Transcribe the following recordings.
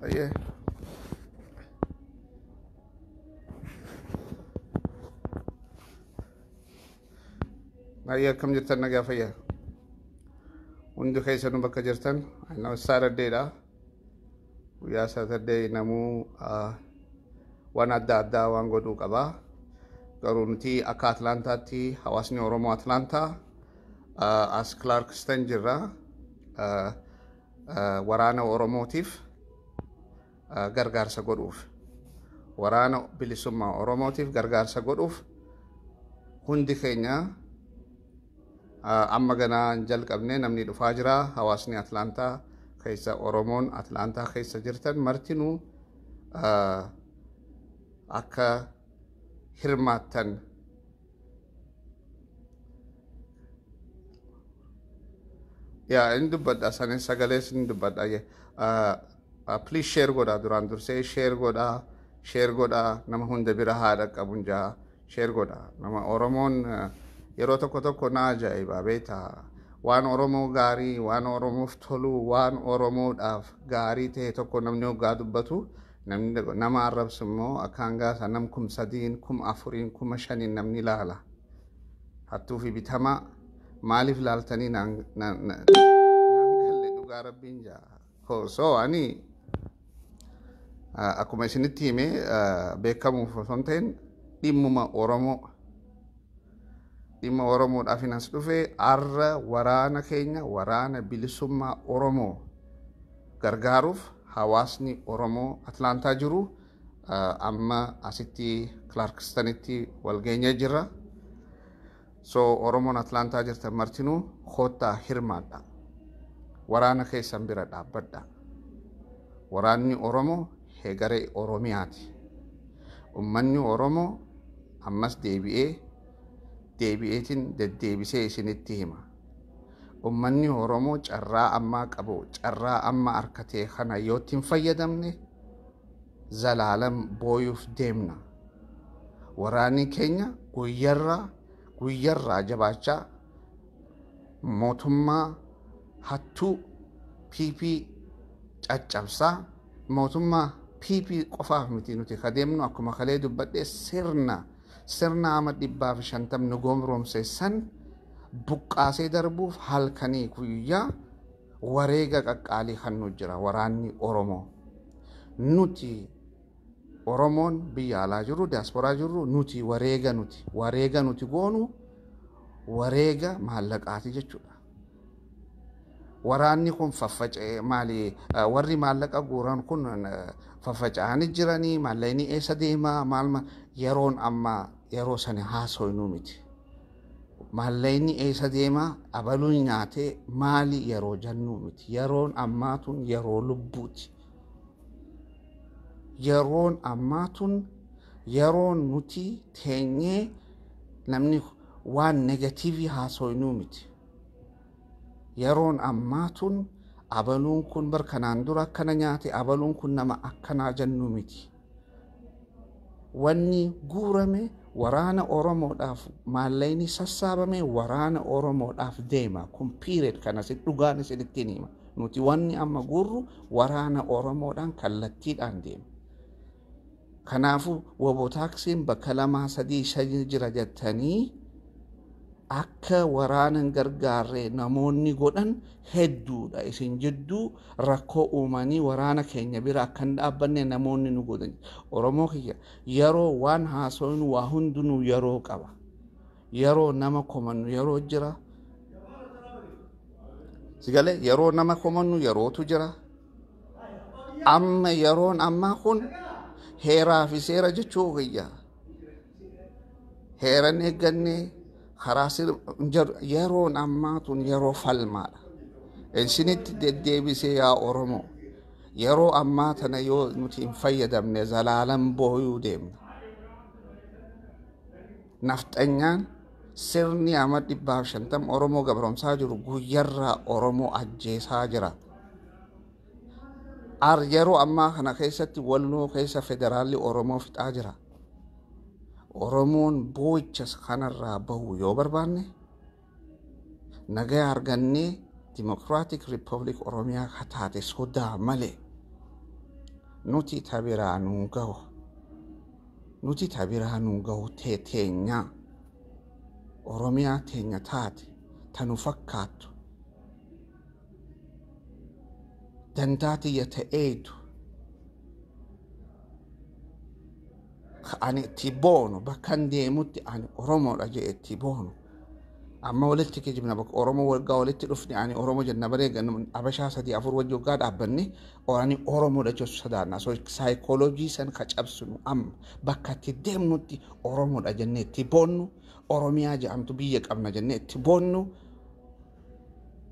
Ayyee. Ayyee, akkam jirtan? Nagaa, fayyaa? Hundi keessanuu bakka jirtan. Nama Saturdayidha. Guyyaa Saturday namuu waan adda addaa waan godhuu qaba. Garuu nuti akka Atlaantaatti, hawaasni Oromoo Atlaantaa as Clarkston jirra. Waraana Oromootiif gargaarsa godhuuf. Waraana bilisummaa Oromootiif gargaarsa godhuuf hundi keenya amma ganaa hin jalqabne, namni dhufaa jira. Hawaasni Atlaantaa keessa, Oromoon Atlaantaa keessa jirtan martinuu akka hirmaattan. Yaa, inni dubbadha sanin sagalees inni dubbadha. Please share godhaa. Duraan dursee share godhaa, share godhaa. Nama hunda bira haa dhaqqabun jaa. Share godhaa. Nama Oromoon yeroo tokko tokko na ajaa'iba, beektaa? Waan Oromoo gaarii, waan Oromoof tolu, waan Oromoodhaaf gaarii ta'e tokko namni hoggaa dubbatu, namni nama arrabsu immoo akka hangaasa nam 3000, 4000, 5000 namni ilaala. Hattuu fi bitamaa maaliif laaltanii naan galle, dhugaa rabbiin jaa. So ani akkuma isinitti hime, beekamuuf osoo hin ta'in dhimmuma Oromoo, dhimma Oromoodhaaf hin as dhufe. Arra waraana keenya, waraana bilisummaa Oromoo gargaaruuf hawaasni Oromoo Atlaantaa jiru amma asitti Clarkstonitti wal geenyee jirra. So Oromoon Atlaantaa jirtan martinuu koottaa hirmaadha. Waraana keessan bira dhaabbadha. Waraanni Oromoo hegaree Oromiyaati. Ummanni Oromoo ammas deebi'ee deebi'eetiin deddeebisee isinitti hima. Ummanni Oromoo carraa ammaa qabu, carraa amma harkatee kana yoo itti hin fayyadamne, zalaalam booyuuf deemna. Waraanni keenya guyyarraa guyyarraa jabaachaa mootummaa hattuu PP caccabsaa. Mootummaa PP qofaaf miti nuti kadeemnu. Akkuma kalee dubbadhe, sirna ama 150 nu gomroomse san buqqaasee darbuuf halkanii guyyaa wareega qaqqaalii kan nu jira waraanni Oromoo. Nuti Oromoon biyya alaa jirru, diyaasporaa jirru, nuti wareega nuti goonu wareega maallaqaati jechuudha. Waraanni kun faffaca'ee maali, warri maallaqa guuran kun faffaca'anii jiranii, maallaqni eessa deemaa, maal yeroon ammaa yeroo sani haasoynuu miti. Maallaqni eessa deemaa, abaluun nyaatee maali yeroo jennuu miti. Yeroon ammaa tun yeroo lubbuuti. Yeroon ammaa tun yeroo nuti teenyee namni waan negative haasoynuu miti. Yeroon ammaa tun abaluun kun bar kanaan dura akkana nyaate, abaluun kun nama akkanaa jennuu miti. Wanni guurame waraana Oromoodhaaf, maallaqni sassaabame waraana Oromoodhaaf deema. Kun period kana si dhugaan isinitti hima. Nuti wanni amma guurru waraana Oromoodhaan kallattiidhaan deema. Kanaafuu woboo taaksiin bakka lamaa, sadii, shanii jira jettanii akka waraana hin gargaarre namoonni godhan hedduudha. Isin jidduu rakkoo uumanii waraana keenya bira akka hin dhaabbanne namoonni nu godhan. Oromoo kiyya, yeroo waan haasofnu waa hundinuu yeroo qaba. Yeroo nama komannu yeroo jira. Sigalee, yeroo nama komannu yerootu jira. Amma yeroon ammaa kun heeraa fi seera jechuu kiyya. Heeran eeggannee karaa yeroon ammaa tun yeroo falmaadha. Isinitti deddeebisee, yaa Oromoo, yeroo ammaa tana yoo nuti hin fayyadamne zalaalam booyuu deemna. Nafxanyaan Sirni amma 150 Oromoo gabroomsaa jiru guyyarraa Oromoo ajjeesaa jira. Yeroo ammaa kana keessatti Walloo keessa federaalli Oromoo fixaa jira. Oromoon boo'icha kanarraa bahu yoo barbaanne, nagaa argannee Democratic Republic Oromiyaa ka taate sodaa malee nuti tabiraa nuu gahu. Nuti tabiraa nuu gahu teenyaa. Oromiyaa teenya taate tanu fakkaattu dantaa tiyya ta'eetu ani itti boonu, bakkan deemutti ani Oromoodha jee itti boonu. Amma walitti kijibna, bakka Oromoo waggaa walitti dhufne ani Oromoo jenna baree Abashaa sadii afur wajji waggaa dhaabbanne ani Oromoodha jechuun sodaanna. So saayikooloojii san ka cabsinu amma bakka itti deemnutti Oromoodha jennee itti boonnu, Oromiyaa jedhamtu biyya qabna jennee itti boonnu,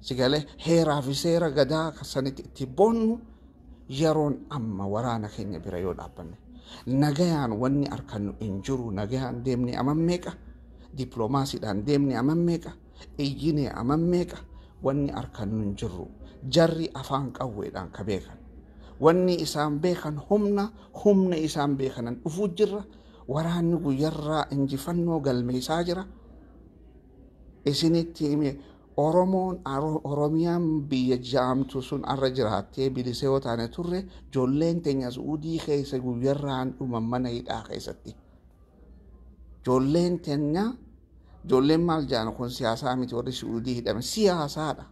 sigalee heeraa fi seera gadaa sanitti itti boonnu yeroon amma waraana keenya bira yoo dhaabbanne. Nagayaan wanni arkannu hin jiru. Nagayaan deemne aman meeqa, dippiloomaasiidhaan deemne aman meeqa, iyyine aman meeqa, wanni arkannu hin jirru. Jarri afaan qawweedhaan ka beekan. Wanni isaan beekan humna, humna isaan beekanan dhufuu jirra. Waraanni guyyarraa injifannoo galmeessaa jira. Isinitti hime, Oromoon Oromiyaan biyya jaamtu sun arra jiraattee bilisee yoo taane turre, ijoolleen teenya Suudii keessa guyyarraan dhuman mana hidhaa keessatti. Ijoolleen teenya, ijoolleen maal jedhan, kun siyaasaa miti, warri Suudii hidhame siyaasaadha.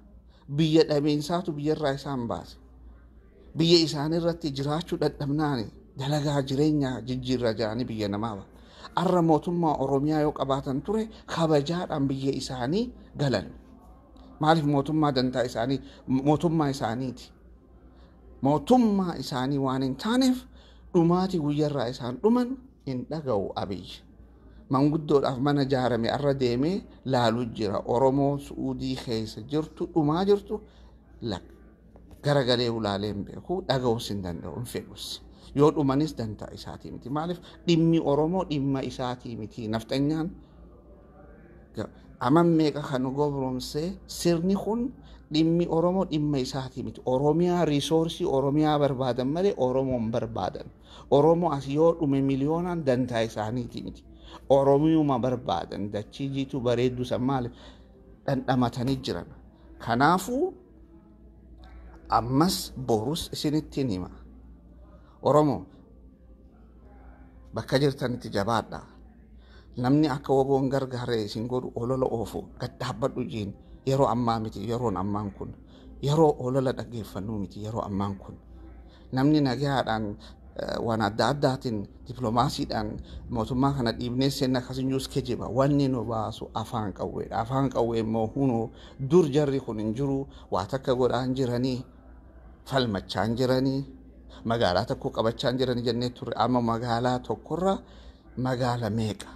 Biyya dhabeensaatu biyyarraa isaan baase. Biyya isaaniirratti jiraachuu dadhabnaani dalagaa jireenyaa jijjiirra jedhanii biyya namaa. Arra mootummaa Oromiyaa yoo qabaatan ture kabajaadhaan biyya isaanii galan. Maaliif? Mootummaa dantaa isaanii, mootummaa isaaniiti. Mootummaa isaanii waan hin taaneef dhumaati guyyarraa isaan dhuman hin dhaga'u Abiyyi. Manguddoodhaaf mana ijaarame arra deemee laaluu jira. Oromoo Suudii keessa jirtu dhumaa jirtu garagalee ulaalee hin beeku, dhaga'uus hin danda'u, hin fedhus. Yoo dhumanis dantaa isaatii miti. Maaliif? Dhimmi Oromoo dhimma isaatii miti. Nafxanyaan aman meeqa kan gobroomsee sirni kun dhimmi Oromoo dhimma isaatii miti. Oromiyaa resource Oromiyaa barbaadan malee Oromoon barbaadan. Oromoo as yoo dhume miliyoonaan dantaa isaaniitii miti. Oromiyuma barbaadan, dachii jiituu bareedduu san maaliif dhandhamatanii jiran. Kanaafuu ammas borus isinitti hima. Oromoo bakka jirtanitti jabaadha. Namni akka woboon gargaaree isin godhu olola oofu gad dhaabbadhu jiin. Yeroo ammaa miti, yeroon ammaan kun yeroo olola dhaggeeffannuu miti yeroo ammaan kun. Namni nagaadhaan waan adda addaatiin dippiloomaasiidhaan mootummaa kana dhiibnee seenna akkasin jiruus kijiba. Wanni nu baasu afaan qawweedha. Afaan qawwee immoo hunoo dur jarri kun hin jiru, waa takka godhaa hin jiranii, falmachaa hin jiranii, magaalaa tokko qabachaa hin jiranii jennee turre. Amma magaalaa tokkorra magaala meeqa?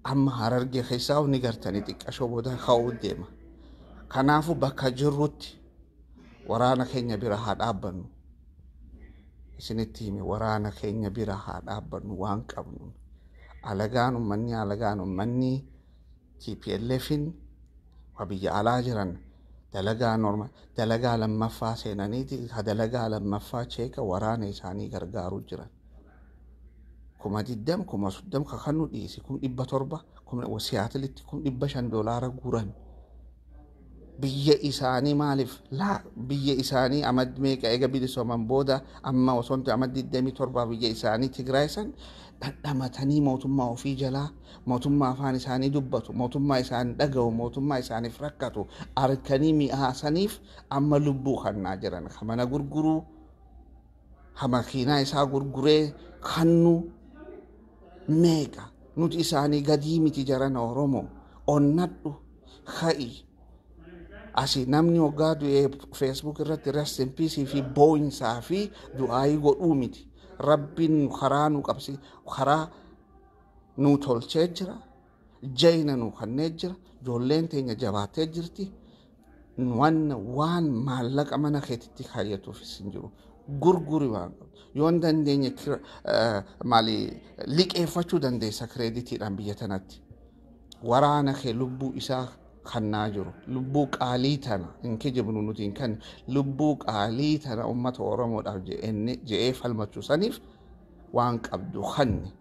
Amma Harargee keessaa ni gartanii xiqqashoo booda ka'uu deema. Kanaafuu bakka jirrutti waraana keenya bira haa dhaabbannu. Isinitti hime, waraana keenya bira haa dhaabbannu waan qabnu. Alagaan ummanni TPLFin waa biyya alaa jiran dalagaa norma dalagaa lammaffaa seenaniiti ka dalagaa lammaffaa cheeka waraana isaanii gargaaruu jiran. 20,000, 30,000 ka kan nu dhiisi, 700,000, Siyaatilitti 500,000 doolaara guuran. Biyya isaanii maaliif laa biyya isaanii amad meeqa eega bilisooman booda amma osoo hin amad 27 biyya isaanii Tigraay san dhandhamatanii mootummaa ofii jalaa, mootummaa afaan isaanii dubbatu, mootummaa isaanii dhaga'u, mootummaa isaaniif rakkatu arkanii mi'aasaniif amma lubbuu kannaa jiran, ka mana gurguruu, ha makiinaa isaa gurguree kannu meeqa. Nuti isaanii gadii miti jarana. Oromoo onnadhu, ka'i. Asi namni waggaa du'ee Facebook irratti rest in peace fi boo'insaa fi du'aayii godhuu miti. Rabbiin karaa nu qabsi, karaa nu tolchee jira, jayina nu kannee jira, ijoolleen teenya jabaattee jirti. Waan maallaqa mana keetitti kaayyatuufis hin jiru. Gurguri waan qabdu. Yoo hin dandeenye maali liqeeffachuu dandeessa kireeditiidhaan biyya tanatti. Waraana kee lubbuu isaa kannaa jiru, lubbuu qaalii tana hin kijibnu nuti hin kan lubbuu qaalii tana ummata Oromoodhaaf je'ee falmachuu saniif waan qabdu kanni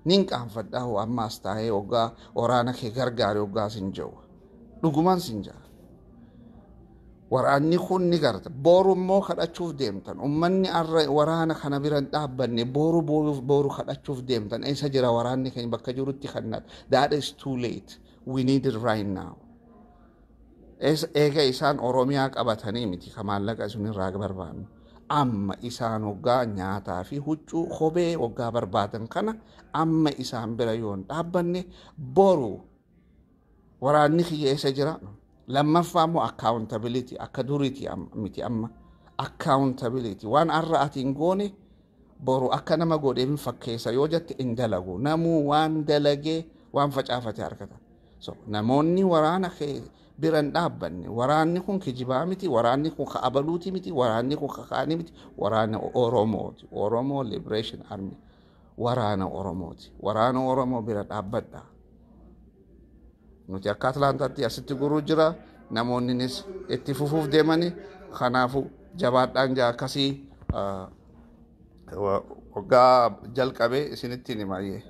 nin qaanfadhaa. Hoo ammaas taa'ee hoggaa waraana kee gargaare hoggaa sin je'u, dhugumaan sin ja'a. Waraanni kun ni garta. Boru immoo kadhachuuf deemtan. Ummanni arra waraana kana bira hin dhaabbanne boru boru kadhachuuf deemtan. Eessa jira waraanni keenya? Bakka jirutti kannat. That is too late. We need it right now. Eega isaan Oromiyaa qabatanii miti ka maallaqa isinirraa barbaannu. Amma isaan hoggaa nyaataa fi huccuu, kophee hoggaa barbaadan kana amma isaan bira yoo hin dhaabbanne, boru waraanni kiyya eessa jira? Lammaffaa immoo accountability akka duriiti miti amma. Accountability, waan har'a ati hin goone boru akka nama godhee fakkeessa yoo jette hin dalagu. Namuu waan dalagee, waan facaafate argata. So namoonni waraana kee bira hin dhaabbanne, waraanni kun kijibaa miti, waraanni kun ka abaluuti miti, waraanni kun ka kaanii miti, waraana Oromooti. Oromoo Liberation Army waraana Oromooti. Waraana Oromoo bira dhaabbadha. Nuti akka Atlaantaatti asitti guruu jira. Namoonnis itti fufuuf deemani. Kanaafu jabaadhaan jaa. Akkasii waggaa jalqabee isinitti himayyee.